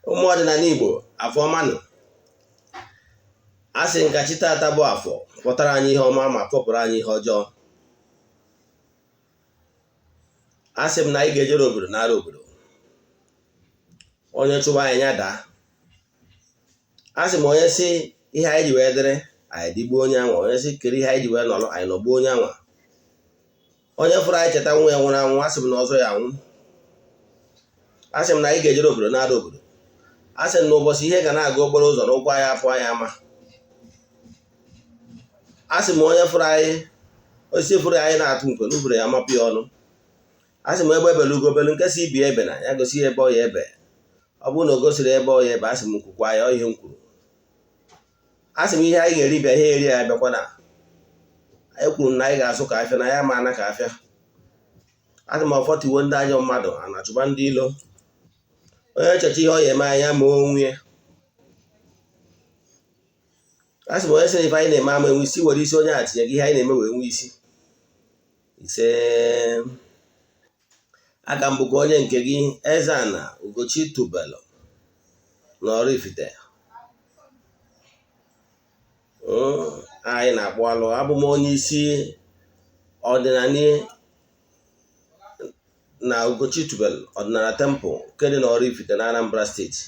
Ụmụ ọdịnala Igbo, afọ ọma nụ. A sị m ka chi tata bụ afọ fọtara anyị ihe ọma ma fọpụrụ anyị ihe ọjọọ. A sị m na anyị ga-ejere obodo nara obodo, onye chụwa anyị ya daa. A sị m onye sị ihe anyị ji wee dịrị anyị dịgbuo onye anwa, onye sị kere ihe anyị ji wee nọrọ anyị nọgbuo onye anwa. Onye fụrụ anyị cheta nwa ya nwụrụ anwụ, asị m na ọzọ ya anwụ. Asị m na anyị ga-ejere obodo nara obodo. Asị m na ụbọchị ihe ga na-aga okporo ụzọ n'ụkwụ anyị afụ anyị ama. Asị m onye fụrụ anyị osisi fụrụ anyị na-atụ nkwe n'ubere ya mapụ ya ọnụ. Asị m egbe belu ugo belu, nke sị ibe ya ebena ya gosi ya ebe ọ ya ebe. Ọ bụrụ na o gosiri ebe ọ ya ebe, asị m nku kwaa ya, ọ ihe m kwuru. Asị m ihe anyị ga-eri bịa, ihe eri ya bịakwa na anyị kwuru na anyị ga-azụ ka afịa na ya ma ana ka afịa. Asị m ọfọ tiwo ndị ajọ mmadụ a na-achụba ndị ilo. Onye echecha ihe ọ ya eme anya ma onwe ya. Asị m onye sị na ife anyị na-eme ama enwe isi, were isi onye a tinye gị ihe anyị na-eme wee nwee isi. Ise, aka m bụkwa onye nke gị, Eze-Ana Ugochi Tubelu na Oraifite. Anyị na-akpụ alụ. Abụ m onye isi ọdịnala na Ugochi Tubelu ọdịnala temple nke dị na Oraifite na Anambra steeti.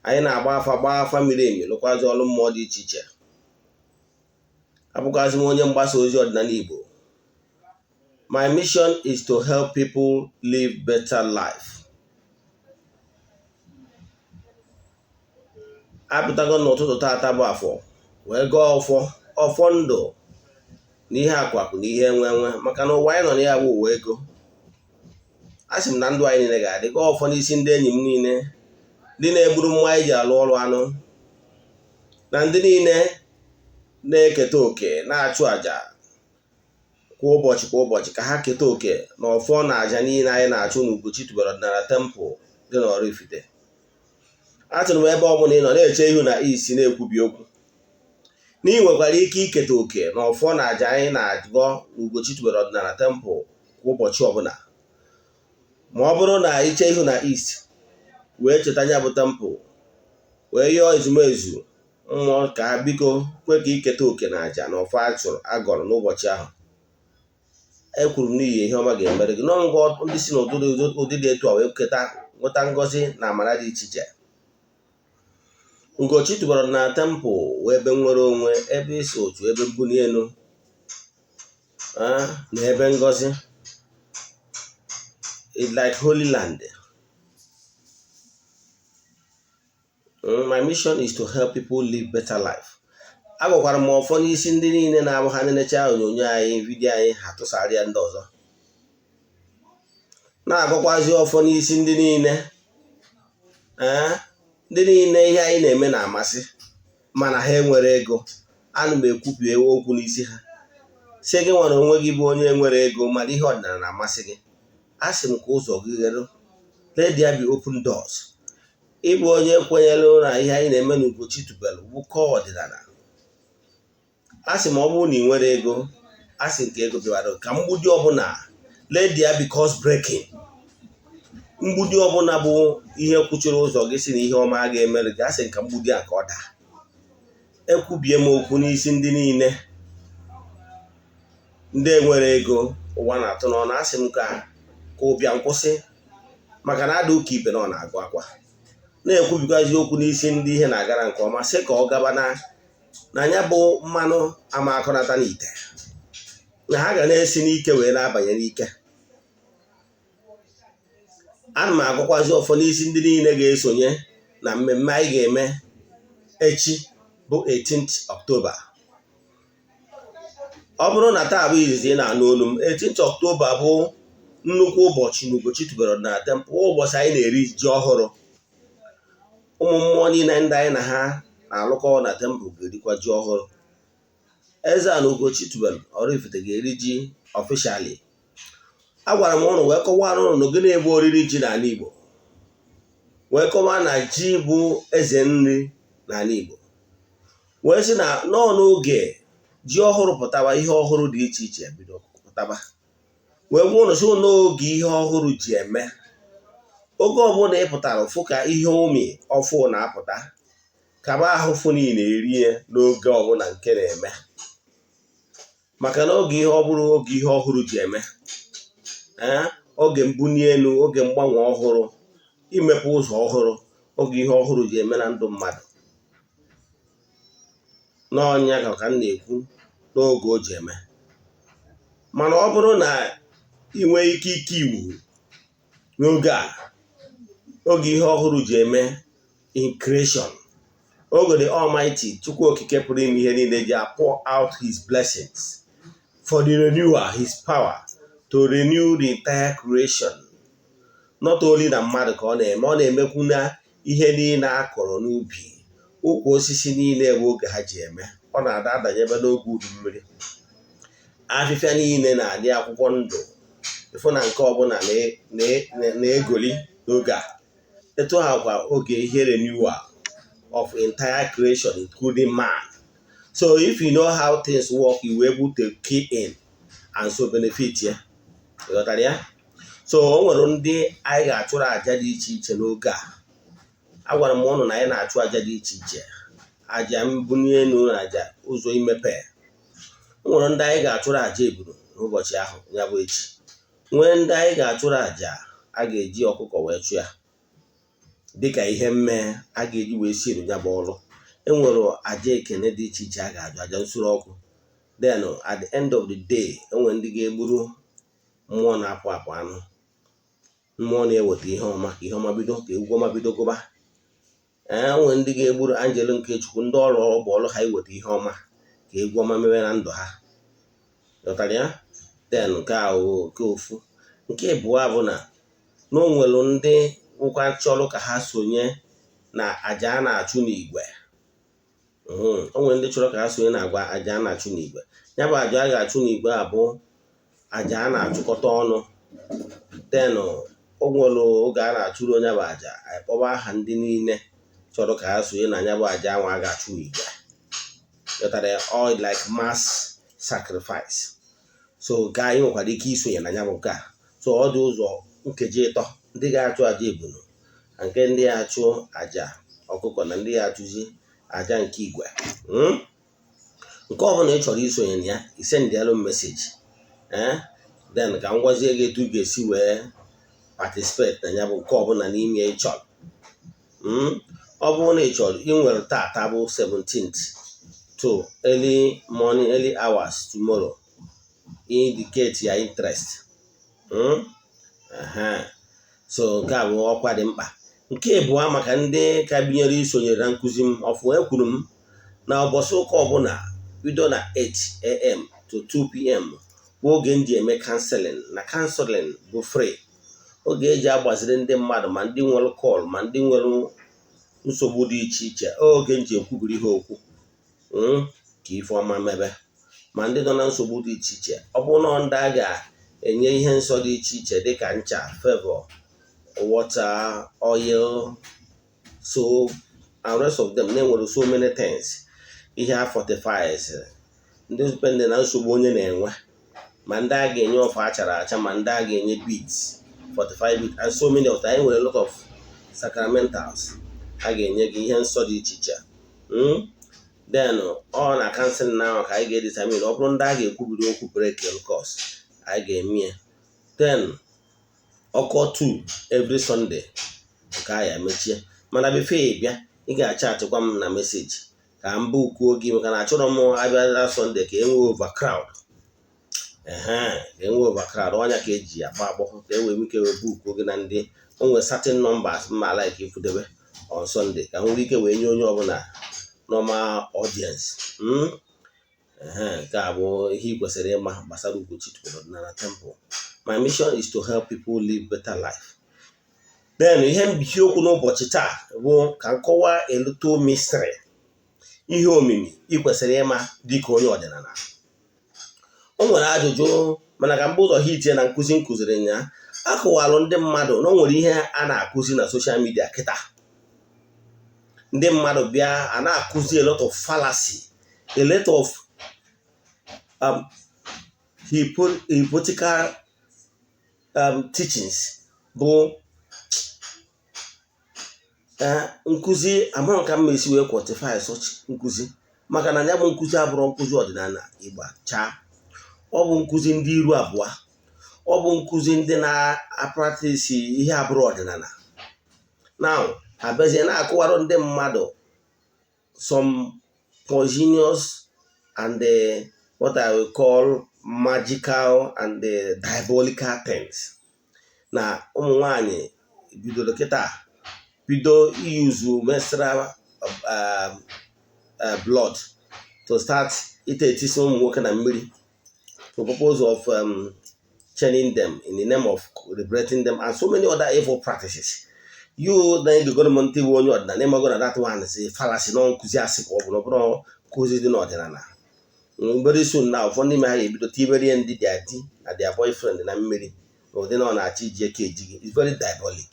Anyị na-agba afa, gbaa afa miri emi, lụkwazị ọrụ mmụọ dị iche iche. Abụkwazị m onye mgbasa ozi ọdịnala Igbo. My mission is to help people live better life. Apụtago n'ụtụtụ tata bụ afọ wee gọọ ọfọ, ọfọ ndụ na ihe akụ akụ na ihe enwe enwe, maka na ụwa anyị nọ na ya bụ ụwa ego. A sị m na ndụ anyị niile ga-adị. Gọọ ọfọ n'isi ndị enyi m niile, ndị na-egburu mmụọ anyị ji alụ ọrụ anụ, na ndị niile na-eketa oke na-achụ àjà kwa ụbọchị kwa ụbọchị ka ha keta oke na ọfọ na àjà niile anyị na-achụ n'Ugochi Tubelu ọdịnala temple dị n'Oraifite. Atụrụ m ebe ọ bụla ị nọ na-eche ihu na isi na-ekwubi okwu na ị nwekwara ike iketa oke na ọfọ na àjà anyị na-agọ n'Ugochi Tubelu ọdịnala temple kwa ụbọchị ọbụla, ma ọ bụrụ na iche ihu na east wee cheta nya bụ temple wee yọọ ezumezu mmụọ ka ha biko kwe ka iketa oke na àjà na ọfọ a chụrụ agọrọ n'ụbọchị ahụ. Ekwuru m n'ihi ihe ọma ga-emere gị n'ọngọ ndị si n'ụdịdị ụdị dị etu a wee keta nweta ngọzi na amara dị iche iche. Ugochi Tubelu na temple wee ebe nwere onwe, ebe isi otu, ebe mbuli elu na ebe ngọzi. It's like holy land. My mission is to help people live better life. Agọkwara m ọfọ n'isi ndị niile na-abụ ha nenecha onyonyo anyị, vidiyo anyị, ha tụsara ya ndị ọzọ. Na-agọkwazi ọfọ n'isi ndị niile, ndị niile ihe anyị na-eme na-amasị mana ha enwere ego. Ana m ekwubi okwu n'isi ha, sị gị nwere onwe gị bụ onye nwere ego mana ihe ọdịnala na-amasị gị, a sị m ka ụzọ gị ghere, let there be open doors. Ịbụ onye kwenyere na ihe anyị na-eme n'Ugochi Tubelu bụ kọọ ọdịnala, a sị m ọ bụrụ na ị nwere ego, a sị nke ego bịara ka mgbidi ọbụla, let there be curse breaking. Mgbidi ọbụla bụ ihe kwuchiri ụzọ gị si na ihe ọma ga-emere gị, a sị nka mgbidi a ka ọ daa. Ekwubie m okwu n'isi ndị niile ndị nwere ego ụwa na-atụ n'ọnụ, asị m ka ka ụbịam kwụsị, maka na ada ụka ibe na ọ na-agụ akwa. Na-ekwubikwazi okwu n'isi ndị ihe na-agara nke ọma, sị ka ọ gaba na ya bụ mmanụ ama akọnata n'ite, na ha ga na-esi n'ike wee na-abanye n'ike. Ana m agọkwazi ọfọ n'isi ndị niile ga-esonye na mmemme anyị ga-eme echi bụ 18th October. Ọ bụrụ na taa bụ izizi ị na-anụ olu m, 18th October bụ nnukwu ụbọchị na Ugochi Tubelu na temple, ụbọchị anyị na-eri ji ọhụrụ. Ụmụ mmụọ niile ndị anyị na ha na-alụkọ na temple ga-erikwa ji ọhụrụ. Eze-Ana Ugochi Tubelu Oraifite ga-eri ji officially. Agwara m ụnụ wee kọwara ụnụ na gịnị bụ oriri ji n'ala Igbo, wee kọwaa na ji bụ eze nri n'ala Igbo, wee sị na nọọ n'oge ji ọhụrụ pụtaba, ihe ọhụrụ dị iche iche bido pụtaba, wee gwa ụnụ sị n'oge ihe ọhụrụ ji eme, Oge ọbụla ị pụtara fụ ka ihe ụmị ọfụ na-apụta, kaba ahụ fụ niile erie n'oge ọbụla nke na-eme, maka na oge ihe ọ bụrụ, oge ihe ọhụrụ ji eme, ee, oge mbuli elu, oge mgbanwe ọhụrụ, imepe ụzọ ọhụrụ, oge ihe ọhụrụ ji eme na ndụ mmadụ. N'ọnya ka m na-ekwu n'oge o ji eme. Mana ọ bụrụ na ị nwee ike ike iwu n'oge a, oge ihe ọhụrụ ji eme in creation, oge the Almighty Chukwu Okike pụrụ ime ihe niile ji pour out his blessings for the renewal, his power to renew the entire creation, not only na mmadụ ka ọ na-eme, ọ na-emekwu na ihe niile a kọrọ n'ubi, ukwu osisi niile bụ oge ha ji eme. Ọ na-ada adanyebe n'oge udu mmiri, afịfịa niile na-adị akwụkwọ ndụ, ịfụ na nke ọbụla na-egoli n'oge a. Etu ha kwa oge ihe renewal of entire creation, including man. So if you know how things work, you will able to key in and so benefit ya. Ịghọtara ya? So o nwere ndị anyị ga-achụrụ àjà dị iche iche n'oge a. Agwara m ụnụ na anyị na-achụ àjà dị iche iche, àjà mbuli elu na àjà ụzọ imepe. O nwere ndị anyị ga-achụrụ àjà eburu n'ụbọchị ahụ, ya bụ echi. Nwee ndị anyị ga-achụrụ àjà a ga-eji ọkụkọ wee chụ ya dịka ihe mmee a ga-eji wee siru ya bụ ọrụ. Enwere àjà ekene dị iche iche a ga-ajụ, àjà nsure ọkụ. Then at the end of the day, enwere ndị ga-egburu mmụọ na-apụ apụ anụ, mmụọ na-eweta ihe ọma, ka ihe ọma bido, ka egwu ọma bido gụba. Ee, enwere ndị ga-egburu anjelu nke Chukwu, ndị ọrụ bụ ọrụ ha iweta ihe ọma, ka egwu ọma mewe na ndụ ha. Ghọtara ya? Then nke a wụ nke ofu. Nke ịbụọ bụ na o nwere ndị nwụkwa chọrọ ka ha sonye na àjà a na-achụ n'igwe. O nwere ndị chọrọ ka ha sonye na agwa àjà a na-achụ n'igwe. Ya bụ àjà a ga-achụ n'igwe a bụ àjà a na-achụkọta ọnụ. Then o nwere oge a na-achụrụ onye bụ àjà, anyị kpọba aha ndị niile chọrọ ka ha sonye na ya bụ àjà ahụ a ga-achụ n'igwe. Ghọtara ya? All like mass sacrifice. So nke anyị nwekwara ike isonye na ya bụ nke a. So ọ dị ụzọ nkeji ịtọ: ndị ga-achụ àjà ebunu, na nke ndị ga-achụ àjà ọkụkọ, na ndị ga-achụzi àjà nke igwe. Nke ọbụla ị chọrọ isonye na ya, isendịalụ m message, ee, then ka m gwazie gị etu ị ga-esi wee participate na ya bụ nke ọbụla n'ime ị chọrọ. Ọ bụrụ na ị chọrọ, ị nwere tata bụ 17th to early morning, early hours tomorrow, indicate your interest. So nke a bụ ọkwa dị mkpa. Nke ịbụọ, maka ndị ka binyere isonyere na nkụzi m ọfụ, ekwuru m na ụbọchị ụka ọbụla bido na 8 a.m. to 2 p.m. bụ oge m ji eme counseling, na counseling bụ free, oge eji agbaziri ndị mmadụ, ma ndị nwere call, ma ndị nwere nsogbu dị iche iche, oge m ji ekwubiri ha okwu ka ife ọma mebe, ma ndị nọ na nsogbu dị iche iche. Ọ bụrụ na ndị a ga-enye ihe nsọ dị iche iche dịka ncha, favour, water, oil, soap and rest of them, na-enwere so many things ihe a fortifies ndị depend na nsogbu onye na-enwe, ma ndị a ga-enye ọfọ achara acha, ma ndị a ga-enye beads, fortified beads and so many of them. Anyị nwere a lot of sacramentals a ga-enye gị, ihe nsọ dị iche iche. Then ọ na counseling na ahụ ka anyị ga-edetermine. Ọ bụrụ ndị a ga-ekwubiri okwu break curse, anyị ga-eme ya. Then ọkọ 2 every Sunday nke a ya mechie. Mana before ị bịa, ị ga-achatịkwa m na message ka m bookuo gị, maka na achọrọ m abịa Sunday ka e nwee overcrowd, ehe, ka e nwee overcrowd. Ọnya ka eji akpọ akpọ ka e wee ike wee bookuo gị na ndị o nwere certain numbers mma like ikwudebe on Sunday, ka m nwere ike wee nye onye ọbụla normal audience. Ehe, nke a bụ ihe ị kwesịrị ịma gbasara Ugochi Tubelu Ọdịnala Temple. My mission is to help people live better life. Then ihe mbichi okwu n'ụbọchị taa bụ ka m kọwaa a little mystery, ihe omimi ị kwesịrị ịma dịka onye ọdịnala. O nwere ajụjụ, mana ka mbụ ụzọ ha itinye na nkụzi m kụziri ya, akọwalụ ndị mmadụ na o nwere ihe a na-akụzi na social media kịta. Ndị mmadụ bịa, a na-akụzi a lot of fallacy, a lot of hypothetical teachings bụ Ee, nkụzi amaghị ka m esi wee quantify such nkụzi, maka na ya bụ nkụzi abụrụ nkụzi ọdịnala Igbo chaa. Ọ bụ nkụzi ndị iru abụọ, ọ bụ nkụzi ndị na-apractice ihe abụrụ ọdịnala. Now, ha bịazie na-akụwarụ ndị mmadụ some poisonous and what I will call magical and diabolical things, na ụmụ nwanyị bidoro kịta bido use menstrual blood to start ite etisi ụmụ nwoke na mmiri for purpose of chaining them in the name of liberating them and so many other evil practices. You na egegoro m ntị bụ onye ọdịnala, ịmago na that one is a fallacy, na nkụzi asị ka ọ bụ na ọ bụrụ nkụzi dị n'ọdịnala. Very soon na ụfọdụ n'ime ha ga-ebido tiberie ndị their di na their boyfriend na mmiri na ụdị na ọ na-achọ iji eke eji gị. It's very diabolic.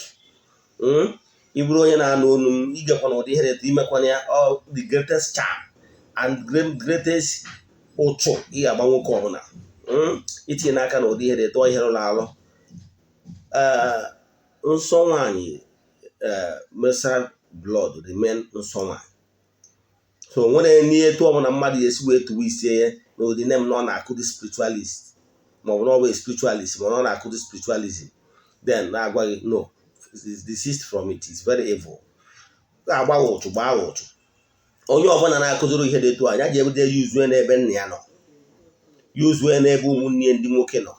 Ị bụrụ onye na-anụ olu m, igekwana ụdị ihe dị imekwana ya. Ọ the greatest charm and greatest ụchụ ị ga-agba nwoke ọbụla itinye n'aka na ụdị ihe dị tụọ ihe rụrụ arụ. Ee, nsọ nwaanyị, menstrual blood remain nsọ nwaanyị. So nwere n'ihe etu ọbụla mmadụ ga-esi wee tụwa isie ya na ụdị nem na ọ na-akụzi spiritualist, maọbụ na ọ bụ spiritualist, ma ọ na-akụzi spiritualism, then na-agwa gị no, desist from it, is very evil. Ga-agba gị ụchụ, gbaa gị ụchụ. Onye ọbụla na-akụziri ihe dị etu anya ji ebute ya uzue n'ebe nna ya nọ, ya uzue n'ebe ụmụnne ya ndị nwoke nọ.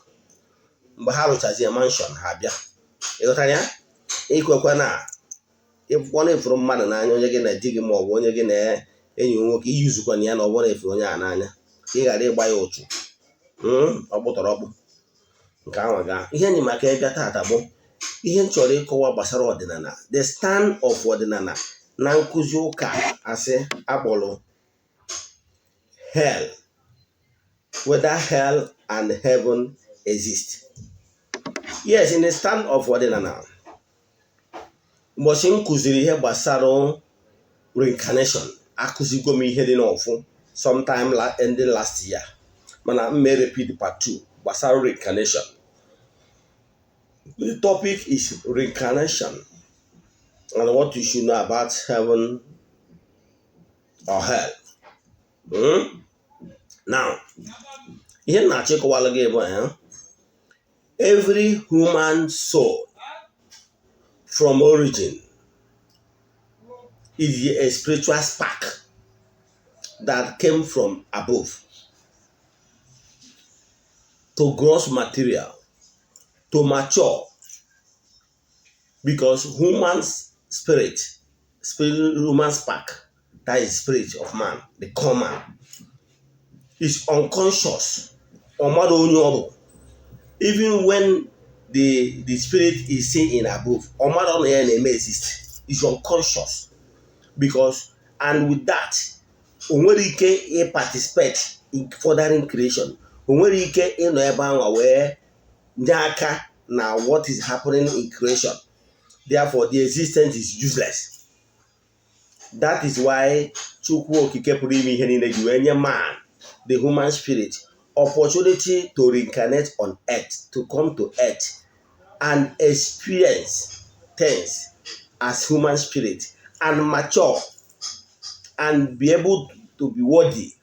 Mgbe ha rụchazie mansion, ha bịa ịghọtara ya. Ikwekwe na ịfụkwa na ịfụrụ mmadụ n'anya, onye gị na di gị ma ọ bụ onye gị na enyi nwoke, iyuzukwana ya na ọ bụrụ na ịfụrụ onye a n'anya, ka ị ghara ịgba ya ụchụ ọkpụtọrọkpụ nke ahụ gaa. Ihe enyi maka ịbịa tata bụ ihe m chọrọ ịkọwa gbasara ọdịnala, the stand of ọdịnala na nkụzi ụka asị akpọrọ hell, whether hell and heaven exist. Yes, in the stand of ọdịnala, ụbọchị m kụziri ihe gbasara reincarnation, akụzigo m ihe dị n'ọfụ sometime ending last year, mana m may repeat part 2 gbasara reincarnation. The topic is reincarnation and what you should know about heaven or hell. Now, ihe m na-achọ ịkọwalụ gị bụ every human soul from origin is a spiritual spark that came from above to gross material to mature, because human spirit, spirit, human spark, that is spirit of man, the common, is unconscious. Ọ mara onye ọ bụ. Even when the spirit is seen in above, ọ mara na ya na-eme exist, is unconscious, because and with that, o nwere ike ị participate in furthering creation. O nwere ike ịnọ ebe ahụ wee nye aka na what is happening in creation. Therefore, the existence is useless. That is why Chukwu Okike pụrụ ime ihe niile ji wee nye man, the human spirit, opportunity to reincarnate on earth, to come to earth and experience things as human spirit and mature and be able to be worthy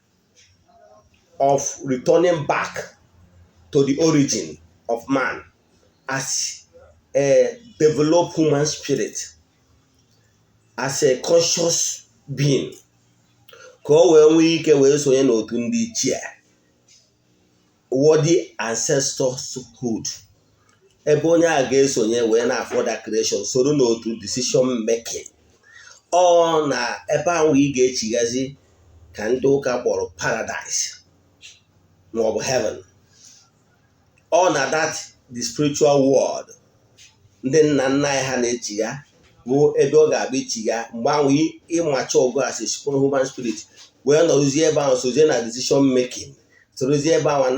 of returning back to the origin of man as a developed human spirit, as a conscious being, ka o wee nwee ike wee sonye n'otu ndị ichie, worthy ancestorhood, ebe onye a ga-esonye wee na-afọda creation, soro n'otu decision making. Ọ na ebe ahụ ị ga-echighazi ka ndị ụka kpọrọ paradise maọbụ heaven. Ọ na that the spiritual world ndị nna nna anyị ha na-echigha bụ ebe ọ ga-abịa ichigha mgbe ahụ ịmacha ọgụ as a human spirit, wee nọrụzie ebe ahụ, sozie na decision making, sorozie ebe ahụ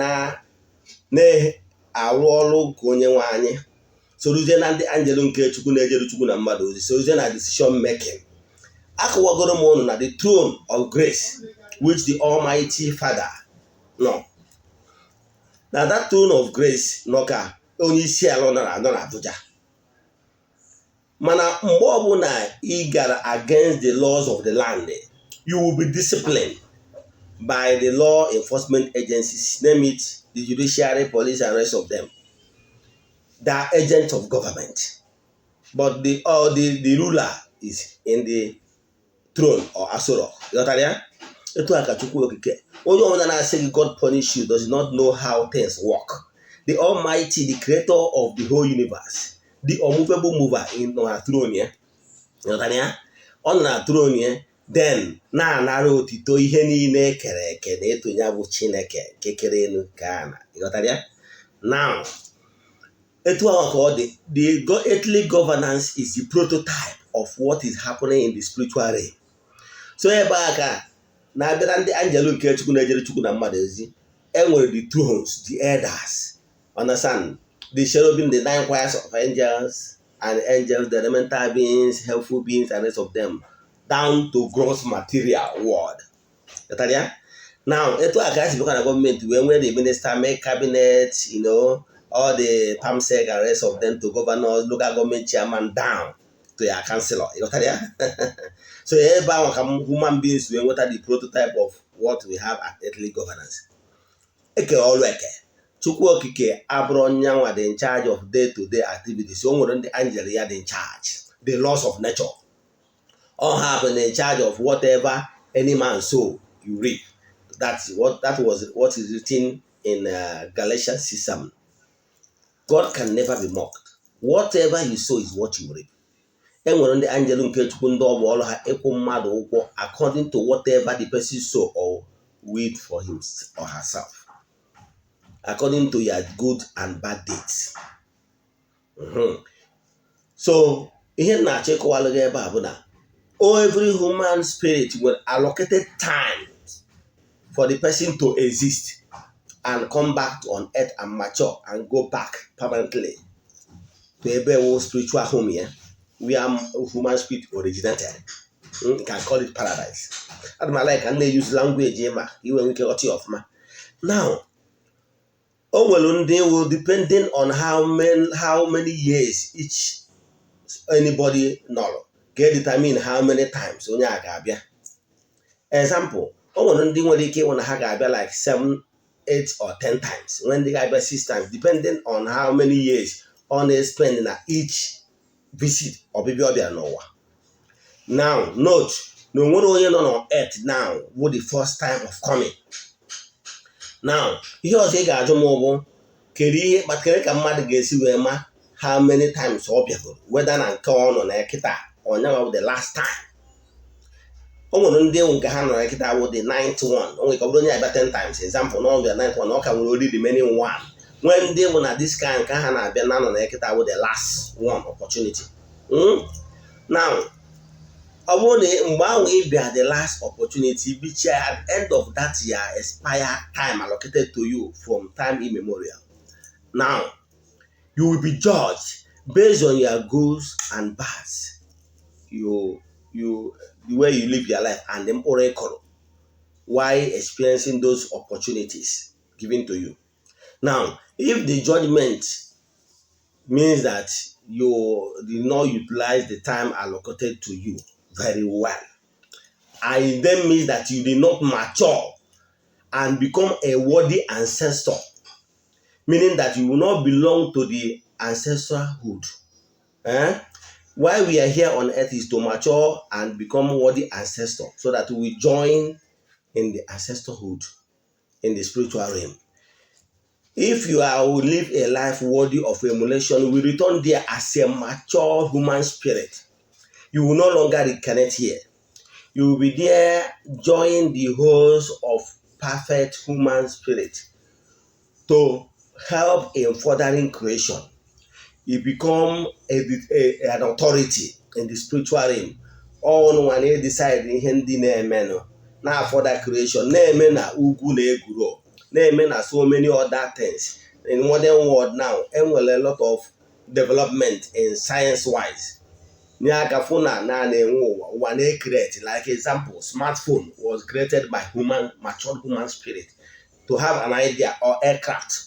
na-arụ ọrụ nke onye nwe anyị, sorozie na ndị angel nke Chukwu na-ejere Chukwu na mmadụ ozi, sorozie na decision making. Akọwagoro m ụnụ na the throne of grace which the Almighty Father nọ na that throne of grace nọ ka onye isi ala nọ na Abuja. Mana mgbe ọbụla ị gara against the laws of the land, you will be disciplined by the law enforcement agencies, name it the judiciary, police and rest of them. They are agents of government, but the ruler is in the throne or Aso Rock. Ghọtara ya? Etu a ka Chukwu Okike, onye ọbụla na-asị gị God punish you does not know how things work. The Almighty, the creator of the whole universe, the unmovable mover in nọ na throne ya. Ghọtara ya? Ọ nọ na throne ya, then na-anara otito ihe niile ekere eke na eto ya bụ Chineke nke kere elu ka ana. Ghọtara ya? Now, etu ahụ ka ọ dị. The earthly governance is the prototype of what is happening in the spiritual realm. So ebe a ka na-abịara ndị angel nke Chukwu na-ejere Chukwu na mmadụ ezi. Enwere the thrones, the elders, understand, the cherubim, the nine choirs of angels and angels, the elemental beings, helpful beings and rest of them, down to gross material world. Ghọtara ya? Now, etu a ka a si bịakwa na gọọmenti wee nwee the minister, make cabinet, all the perm sec and rest of them, to governors, local government chairman, down to your councillor. Ịghọtara ya? So ebe ahụ ka human beings wee nweta the prototype of what we have at earthly governance. Ekere ọrụ eke. Chukwu Okike abụrụ nyanwa dị in charge of day to day activities. O nwere ndị angel ya dị in charge the laws of nature. All have been in charge of whatever any man sow, you reap. That was what is written in Galatians 6:7. God can never be mocked. Whatever you sow is what you reap. E nwere ndị angel nke Chukwu, ndị ọ bụ ọrụ ha ịkwụ mmadụ ụgwọ according to whatever the person sow or with for him or herself, according to your good and bad deeds. So ihe m na-achọ ịkọwalụ gị ebe a bụ na every human spirit will allocated time for the person to exist and come back to on earth and mature and go back permanently to ebe wo spiritual home ya, where human spirit originated. You can call it paradise. Ana m like ka m na-use language ịma iwe nwee ike ghọta ya ọfụma. Now, o nwere ndị wụ, depending on how many years each anybody nọrọ, ga-determine how many times onye a ga-abịa. Example, o nwere ndị nwere ike ịnwe na ha ga-abịa like 7, 8 or 10 times, nwee ndị ga-abịa 6 times, depending on how many years ọ na-spend na each visit, ọbịbịa ọ bịara n'ụwa. Now, note na onwere onye nọ on earth now bụ the first time of coming. Now, ihe ọzọ ị ga-ajụ m bụ, kedu ihe kpatara ka mmadụ ga-esi wee ma how many times ọ bịagoro, whether na nke ọ nọ na kịta ọnyanwa bụ the last time? O nwere ndị nke ha nọ na kịta bụ the ninth one. O nwere ka ọ bụrụ onye abịa 10 times, example, na ọ bịa ninth one, ọ ka nwere only remaining one. Nwee ndị bụ na this kind nke ha na-abịa na nọ na kịta bụ the last one opportunity. Now, ọ bụrụ na mgbe ahụ ị bịa the last opportunity bicha, at the end of that year expired time allocated to you from time immemorial, now you will be judged based on your goods and bads, you the way you live your life and the mkpụrụ ị kụrụ while experiencing those opportunities given to you. Now, if the judgment means that you did not utilize the time allocated to you very well, and it then means that you did not mature and become a worthy ancestor, meaning that you will not belong to the ancestorhood. Eh? Why we are here on earth is to mature and become worthy ancestor so that we join in the ancestorhood in the spiritual realm. If you are will live a life worthy of emulation, we return there as a mature human spirit. You will no longer reconnect here. You will be there, join the host of perfect human spirit to help in furthering creation. You become an authority in the spiritual realm. All nwa na-decide ihe ndị na-emenụ na further creation, na-eme na ugwu na-eguro, na-eme na so many other things. In modern world now, enwere a lot of development in science wise nye aka fụ na na-enwe ụwa, ụwa na-ecreate. Like example, smartphone was created by human, matured human spirit to have an idea, or aircraft.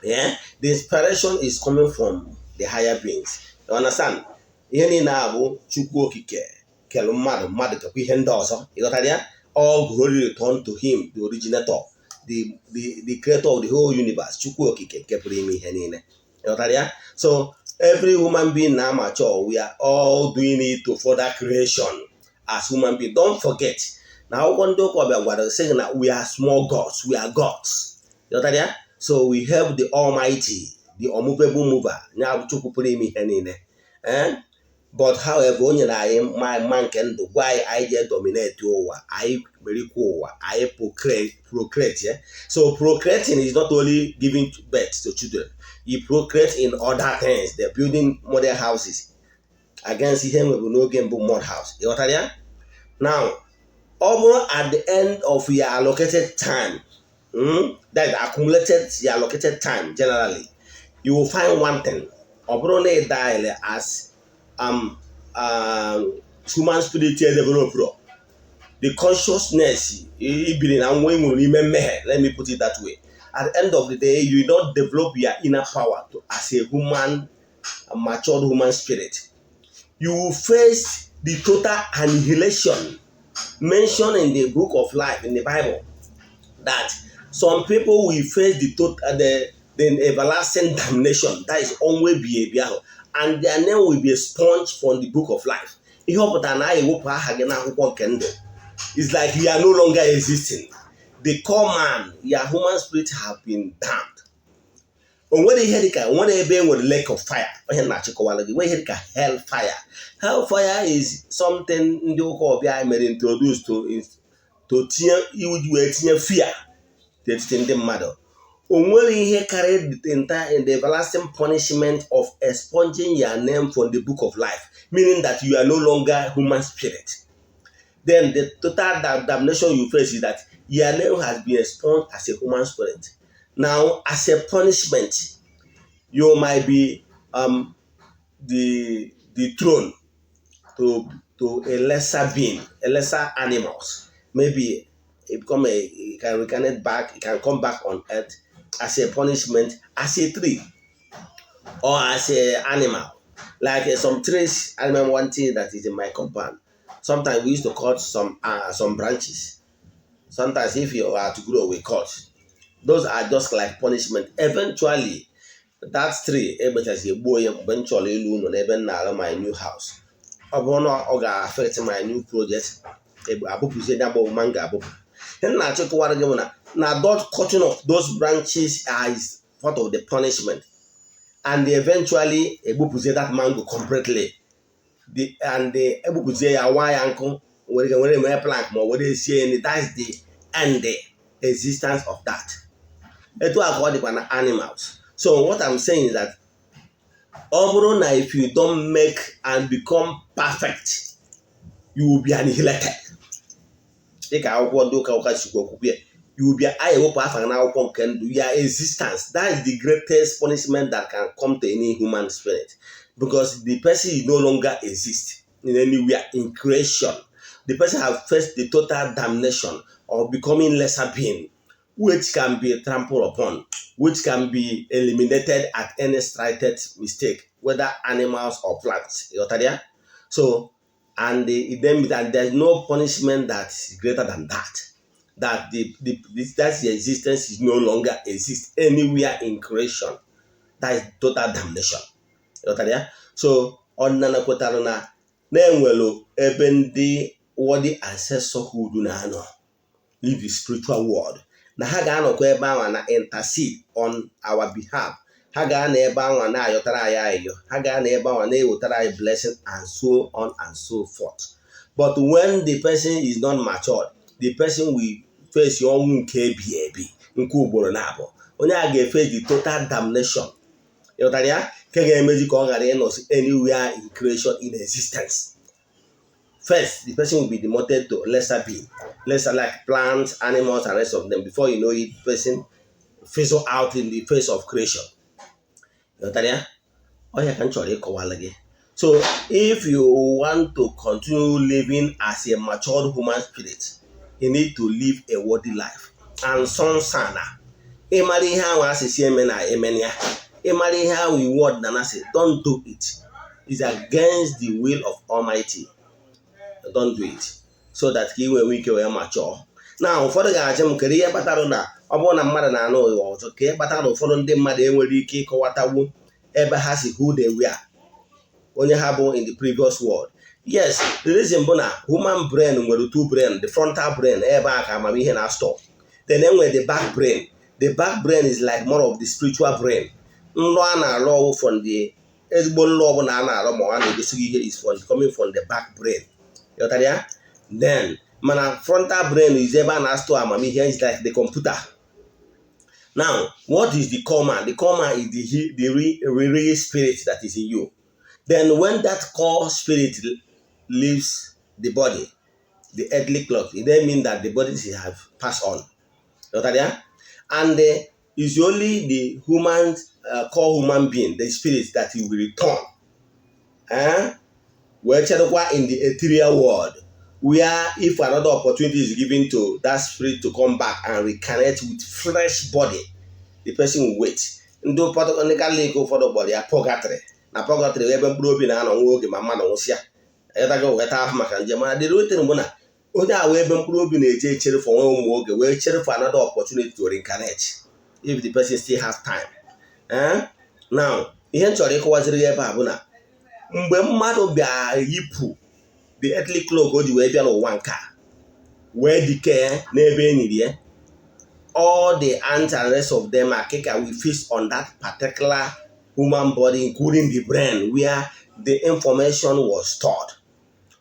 Yeah, the inspiration is coming from the higher beings, you understand? Ihe niile a bụ Chukwu Okike kelu mmadụ, mmadụ kekwa ihe ndị ọzọ. Ịghọtara ya? All glory return to him, the originator, the creator of the whole universe, Chukwu Okike nke pụrụ ime ihe niile. Ịghọtara ya? So every human being na mature, we are all doing it to further creation as human being. Don't forget na akwụkwọ ndị ụka ọbịa gwara sị na we are small gods, we are gods. Ịghọtara ya? So we help the Almighty, the unmovable mover, ya bụ Chukwu pụrụ ime ihe niile, eh? But however, o nyere anyị mma nke ndụ, gwa anyị anyị jee dominate ụwa, anyị merikwa ụwa, anyị procreate, yeah? So procreating is not only giving birth to children. You procreate in other things. They're building model houses against ihe nwebụ n'oge mbụ, mud house. Ịghọtara ya? Now, ọ bụrụ at the end of your allocated time, that is accumulated your allocated time, generally you will find one thing. Ọ bụrụ na ị die as human spirit develop the consciousness, ibiri na nwa nwụrụ n'ime mmehie, let me put it that way, at the end of the day you don't develop your inner power to, as a human, a matured human spirit, you will face the total annihilation mentioned in the book of life in the Bible, that some people will face the total, the everlasting damnation, that is ọnwụ ebighị ebi ahụ, and their name will be expunged from the book of life. Ihe ọ pụtara na a ewepụ aha gị n'akwụkwọ nke ndụ. It's like you are no longer existing. The core man, your human spirit, have been damned. O nwere ihe dịka, o nwere ebe e nwere lake of fire. Onye na-achịkọwara gị nwere ihe dịka hell fire. Hell fire is something ndị ụka ọbịa mere introduce to tinye iji wee tinye fear n'etiti ndị mmadụ. O nwere ihe karịrị the entire, the everlasting punishment of expunging your name from the book of life, meaning that you are no longer human spirit. Then the total damnation you face is that your name has been expunged as a human spirit. Now, as a punishment, you might be the thrown to a lesser being, a lesser animals. Maybe it become a it can reincarnate back, it can come back on earth as a punishment, as a tree or as a animal. Like some trees, I remember one thing that is in my compound. Sometimes we used to cut some branches. Sometimes if you are to grow, we cut. Those are just like punishment. Eventually, that tree emechazi egbuo ya mgbe m chọrọ ịlụ ụlọ n'ebe m na-arụ my new house. Ọ bụrụ na ọ ga-affect my new project, abụpụzie ya bụ ma m ga-abụpụ. Ihe m na-achọ ịkọwara gị bụ na that cutting of those branches is part of the punishment, and eventually egbupụzie that mango completely, and egbupụzie ya, waa ya nkụ, were were mee plank ma ọ were sie ya. That's the end, the existence of that. Etu a ka ọ dịkwa na animals. So what I'm saying is that ọ bụrụ na if you don't make and become perfect, you will be annihilated, dịka akwụkwọ ndị ụka ụka sikwa okwukwe ya. You will be, a ewepụ afa gị n'akwụkwọ nke ndụ, your existence. That is the greatest punishment that can come to any human spirit, because the person is no longer exist in anywhere in creation. The person have faced the total damnation of becoming lesser being, which can be trampled upon, which can be eliminated at any slightest mistake, whether animals or plants. Ịghọtara ya? So, and then and there's no punishment that is greater than that. That the that's the existence is no longer exist anywhere in creation. That is total damnation. Ịghọtara ya? So, ọdịnala kwetara na na-enwelu ebe ndị worthy ancestorhood na-anọ, live the spiritual world, na ha ga-anọkwa ebe ahụ na intercede on our behalf. Ha ga-anọ ebe ahụ na-ayọtara anyị ayịyọ, ha ga-anọ ebe ahụ na-ewetara anyị blessing, and so on and so forth. But when the person is not matured, the person will face ọnwụ nke ebi ebi nke ugboro na abụọ. Onye a ga-efe the total damnation. Ịghọtara ya? Nke ga-emezi ka ọ ghara ịnọsi anywhere in creation in existence. First, the person will be demoted to lesser being, lesser like plants, animals, and rest of them. Before you know it, person fizzle out in the face of creation. Ịghọtara ya? Ọhịa ka m chọrọ ịkọwala gị. So if you want to continue living as a matured human spirit, you need to live a worthy life and sonsana. Ịmara ihe ahụ asịsị eme na emena ya. Ịmara ihe ahụ iwu ọdịnala sị don't do it. is against the will of Almighty. Don't do it, so that ka ị nwee ike wee ma chọọ na ụfọdụ ga-ajụ m, kedu ihe kpatara na ọ bụrụ na mmadụ na-anụ ụwa ọzọ, ka ihe kpatara na ụfọdụ ndị mmadụ enwere ike ịkọwatawu ebe ha si, who they were, onye ha bụ in the previous world? Yes, the reason bụ na human brain nwere two brain. The frontal brain, ebe a ka amamihe na store. Then enwere the back brain. The back brain is like more of the spiritual brain. Nlọ a na-alụ ọwụ from the ezigbo nlọ ọbụla a na-alụ ma ọ na-egosi gị ihe is from coming from the back brain. Ghọtara ya? Then mana frontal brain is ebe a na-store amamihe, is like the computer. Now, what is the core man? The core man is the real spirit that is in you. Then when that core spirit leaves the body, the earthly cloak, it then mean that the body have passed on. Ghọtara ya? And it's only the human core human being, the spirit, that he will return, eh? Wee cherekwa in the ethereal world, where if another opportunity is given to that spirit to come back and reconnect with fresh body, the person will wait. Ndị ụfọdụ, ndị Katọlik ụfọdụ kpọrọ ya purgatory. Na purgatory ebe mkpụrụ obi na-anọ nwa oge ma mmadụ nwụsịa, ịtago weta afọ maka njem. Mana the real thing bụ na onye a wee ebe mkpụrụ obi na-eje echere for nwa ụmụ oge, wee chere for another opportunity to reincarnate, if the person still has time, eh? Now, ihe m chọrọ ịkọwaziri ya ebe a bụ na mgbe mmadụ bịa yipụ the earthly cloak o ji wee bịa n'ụwa nke a, wee dike n'ebe e nyiri ya, all the ants and rest of them, akịka, will feast on that particular human body, including the brain where the information was stored.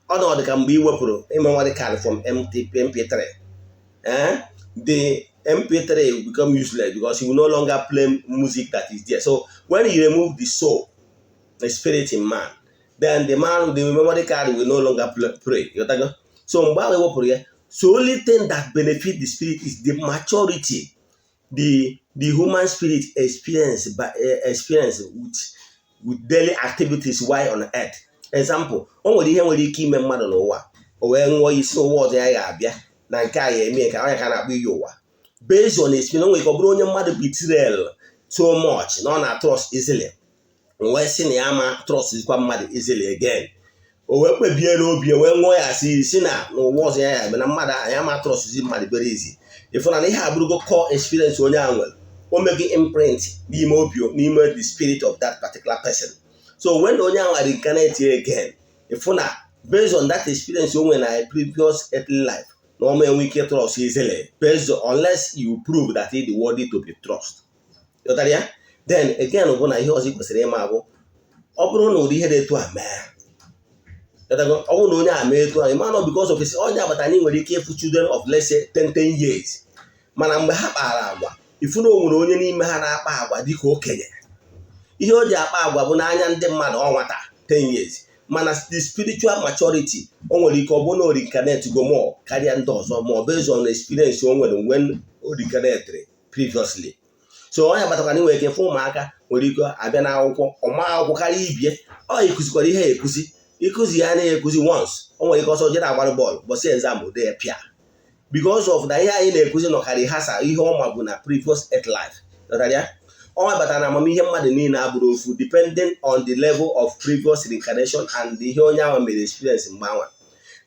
Ọ nọ dị ka mgbe ị wepụrụ memory card from MP3, eh? The MP3 will become useless because you will no longer play music that is there. So when you remove the soul, the spirit in man, then the man, the memory card will no longer play. Ghọtago? So mgbe ahụ ewepụrụ ya, so only thing that benefit the spirit is the maturity the human spirit experience by experience with daily activities while on earth. Example, o nwere ihe nwere ike ime mmadụ n'ụwa, o wee ṅụọ isi ụwa ọzọ ya ga-abịa na nke a ya eme ka onye ka na-akpọ iyi ụwa based on experience. O nwere ike ọ bụrụ onye mmadụ betrayal so much na ọ na-trust easily, o wee sị na ya ma trust kwa mmadụ easily again. O wee kpebie n'obi, wee ṅụọ ya asị si na n'ụwa ọzọ ya ya eme na mmadụ ya ma trust mmadụ very easy. Ịfụ na ihe abụrụgo core experience onye a nwere, o meghị imprint n'ime obi, n'ime the spirit of that particular person. So when onye ahụ reincarnate again, ịfụ na based on that experience o nwere na previous earthly life, na ọ ma enwe ike trust easily, based on, unless you prove that he is worthy to be trust. Ghọtara ya? Then again bụ na ihe ọzọ ị kwesịrị ịma bụ, ọ bụrụ na ụdị ihe dị etu a mee, ghọtago? Ọ bụrụ na onye a mee etu a, ịma nọ because of onye agbata, anyị nwere ike ịfụ children of, let's say, 10 10 years, mana mgbe ha kpara agwa, ifu na o nwere onye n'ime ha na-akpa agwa dịka okenye. Ihe o ji akpa agwa bụ n'anya ndị mmadụ ọ nwata 10 years, mana the spiritual maturity, o nwere ike ọ bụrụ na o reincarnate go more karịa ndị ọzọ, ma ọ based on experience o nwere when o reincarnate previously. So onye gbatakwana nwere ike fụ ụmụaka nwere ike abịa n'akwụkwọ, ọma akwụkwọ karịa ibie. Ọ ịkụzikwara ihe ekuzi, ịkụzi ya anaghị ekuzi once, o nwere ike ọsọ jere agbara bọọlụ bọsị exam de pịa, because of na ihe anyị na-ekuzi nọkarị hasa ihe ọma bụ na previous earth life. Ghọtara ya? Ọ batara na amamihe mmadụ niile abụrụ ofu, depending on the level of previous reincarnation and ihe onye ahụ mere experience mgbe anwa.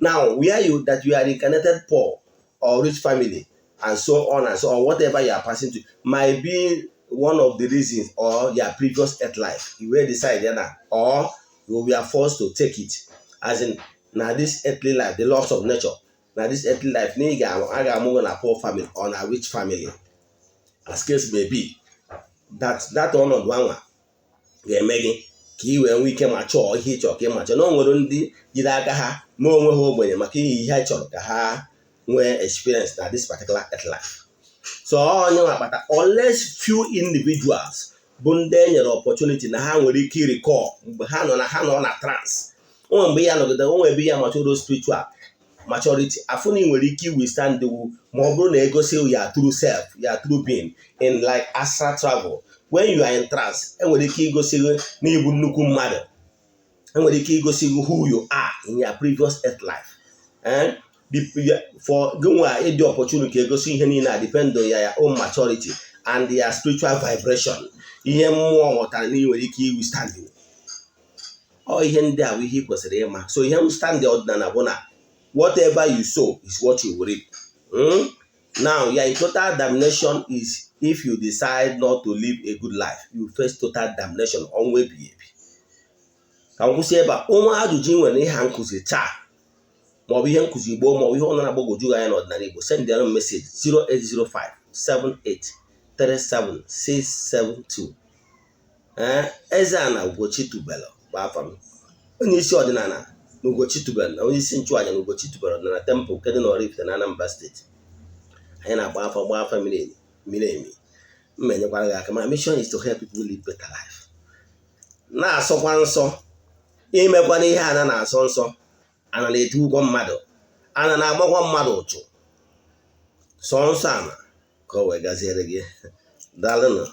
Now, where you that you are reincarnated poor or rich family and so on and so on, whatever you are passing to might be one of the reasons, or your previous earth life, you will decide ya na or you were forced to take it, as in na this earthly life, the laws of nature na this earthly life, na ị ga a ga-amụ gị na poor family or na rich family, as case may be, that ọnọdụ anwa ga-eme gị ka ị wee nwee ike ma chọọ ihe ị chọrọ ka ị ma chọọ. Na o nwere ndị jiri aka ha mee onwe ha ogbenye maka ihe ihe ha chọrọ ka ha nwee experience na this particular earth life. So onye nwa akpata, unless few individuals bụ ndị e nyere opportunity na ha nwere ike recall mgbe ha nọ na trance. Onwe mgbe ya nọgide, onwe ebe ya mature, spiritual maturity, afụ na ị nwere ike withstand ma ọ bụrụ na egosi ya true self, ya true being in like astral travel. When you are in trance, enwere ike igosi gị na ịbụ nnukwu mmadụ, enwere ike igosi gị who you are in your previous earth life, eh? For gị nwa ịdị opportunity egosi ihe niile a depend on your own maturity and your spiritual vibration, ihe mmụọ ghọtara na ị nwere ike withstand. Ọ ihe ndị a bụ ihe ị kwesịrị ịma. So ihe m stand ọdịnala bụ na whatever you sow is what you will reap. Now, your total damnation is if you decide not to live a good life, you face total damnation, ọnwụ ebighị ebi. Ka m kwụsị ebe a. Ụmụ ajụjụ ị nwere ihe a nkụzi taa, maọbụ ihe nkụzi gboo, maọbụ ihe ọ na-agbagwoju gị anya n'ọdịnala Igbo, send m message 0805 78 37672. Ee, Eze-Ana Ugochi tubelu bụ afa m, onye isi ọdịnala na Ugochi tubelu na onye isi nchụaja na Ugochi tubelu ọdịnala temple nke dị n'Oraifite na Anambra Steeti. Anyị na-agba afa, gba afa miri emi, miri emi. Mma enyekwara gị aka. My mission is to help people live better life. Na-asọkwa nsọ, imekwana ihe ana na-asọ nsọ, ana na-eti ụgwọ mmadụ, ana na-agbakwa mmadụ ụchụ. Sọ nsọ ana ka o wee gaziere gị. Daalụnụ.